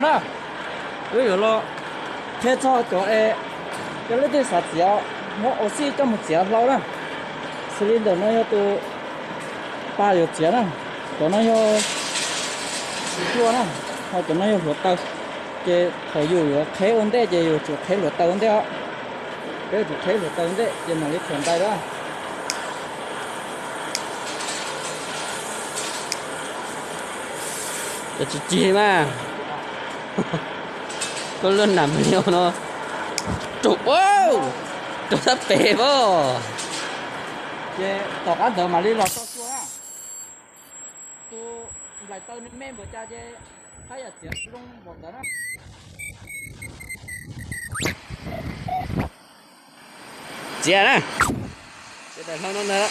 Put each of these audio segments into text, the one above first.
Na, wb yuav los qhia txog cov es cov leej twg xav txiav, muab ua xij coj mus txiav hlau na. Xws li ntawm no yog tus pas yuav txiav na, cov no yog hlua na, ho cov no yog hluav taws. Ces thaum yus yuav qheb ua ntej ces yus tsum qheb hluav taws ua ntej os. Peb yuav tsum qheb hluav taws ua ntej ces mam li khuam ntais na. Cov tsis cig mas, koj lub nam li no, raug, raug sab pem pob. Ces tom qab ntawd mam li los tso tsua. Tus nplaim taw nws me npaum cas ces haj yam txiav zoo npaum ntawd na. Txiav na, txiav daim hlau no ntag.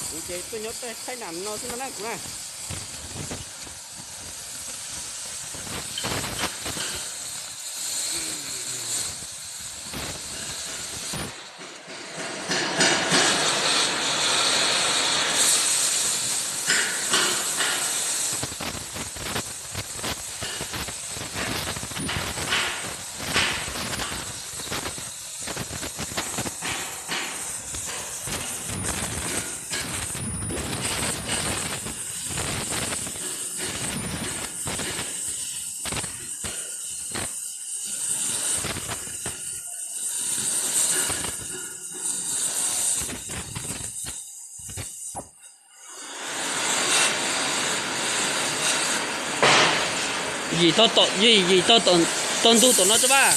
Kuv ces tuaj nyob tej thaij nam no xwb no na kuv na. Yim tau tom, yim, yim tau tom, tau ntug tom no tso vaj.